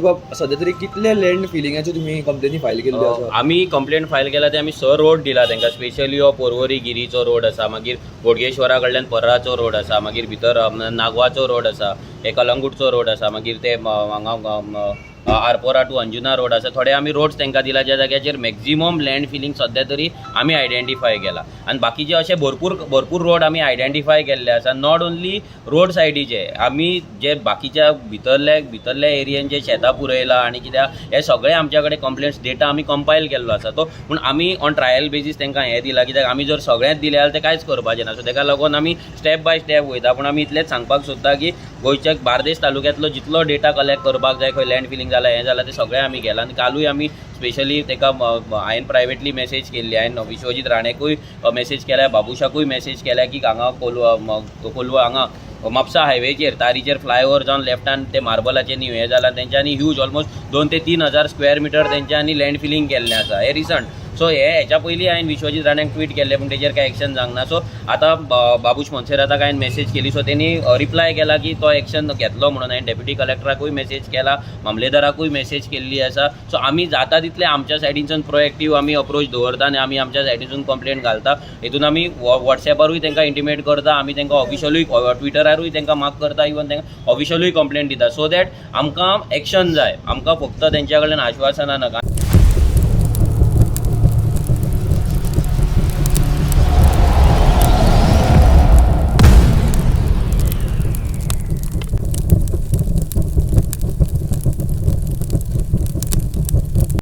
बाब, सध्या तरी कितले लँड फिलिंगाचे तुम्ही कंप्लेनी फायल केल्ल्यो आसा? आमी कंप्लेंट फायल केला ते आमी स रोड दिला तांकां. स्पेशली हो पोरवरी गिरीचो रोड आसा, मागीर बोडगेश्वरा कडल्यान पर्राचो रोड आसा, मागीर भितर नागवाचो रोड आसा, हे कलंगूटचो रोड आसा, मागीर ते हांगा आरपोरा टू अंजुना रोड आसा. थोडे आमी रोड्स तांकां दिला ज्या जाग्याचेर मॅक्झिमम लँड फिलिंग सद्या तरी आमी आयडेंटिफाय केला आनी बाकीचे अशे भरपूर भरपूर रोड आमी आयडेंटिफाय केल्ले आसा. Not only road सायडीचे, आमी जे बाकीच्या भितरल्या भितरल्या एरियन जे शेतां पुरयला आनी कित्याक हे सगळे आमच्या कडेन कंप्लेंट्स डेटा आमी कंपायल केल्लो आसा तो. पूण आमी ऑन ट्रायल बेजीस तांकां हें दिलां, कित्याक आमी जर सगळेंच दिलें जाल्यार तें कांयच करपाचें ना. सो तेका लागून आमी स्टेप बाय स्टेप वयता. पूण आमी इतलेंच सांगपाक सोदता की गोंयच्या बार्देस तालुक्यांतलो जितलो डेटा कलेक्ट करपाक जाय, खंय लँड फिलिंग जालां, हें जालां, तें सगळें आमी केलां. आनी कालूय आमी स्पेशली ताका हांवें प्रायवेटली मॅसेज केल्ली. हांवें विश्वजीत राणेकूय मॅसेज केल्या, बाबुशाकूय मॅसेज केल्या की हांगा कोलवा हांगा म्हापसा हायवेचेर तारीचेर फ्लायओवर जावन लेफ्टान ते मार्बलाचे न्यू हें जालां, तेंच्यांनी ह्यूज ऑलमोस्ट 2 ते 3 हजार स्क्वेअर मिटर तेंच्यांनी लँड फिलिंग केल्लें आसा हें रिसंट. सो हे हेच्या पयलीं हांवें विश्वजीत राण्याक ट्वीट केल्लें, पूण तेजेर कांय एक्शन जावंक ना. सो आतां बाबूश मोन्सेराताक हांवें मॅसेज केली, सो तेणी रिप्लाय केला की तो एक्शन घेतलो म्हणून. हांवें डेप्युटी कलेक्टराकूय मॅसेज केला, मामलेदाराकूय मॅसेज केल्ली आसा. सो आमी जाता तितले आमच्या सायडीनसून प्रोएक्टीव आमी अप्रोच दवरता आनी आमी आमच्या सायडीनसून कंप्लेन घालता. हितून आमी वॉट्सॅपारूय तांकां इंटिमेट करता, आमी तांकां ऑफिशियलूय ट्विटरारूय तांकां मार्क करता, इवन तांकां ऑफिशियलूय कंप्लेन दिता, सो that आमकां एक्शन जाय. आमकां फक्त तेंच्या कडल्यान आश्वासनां नाका.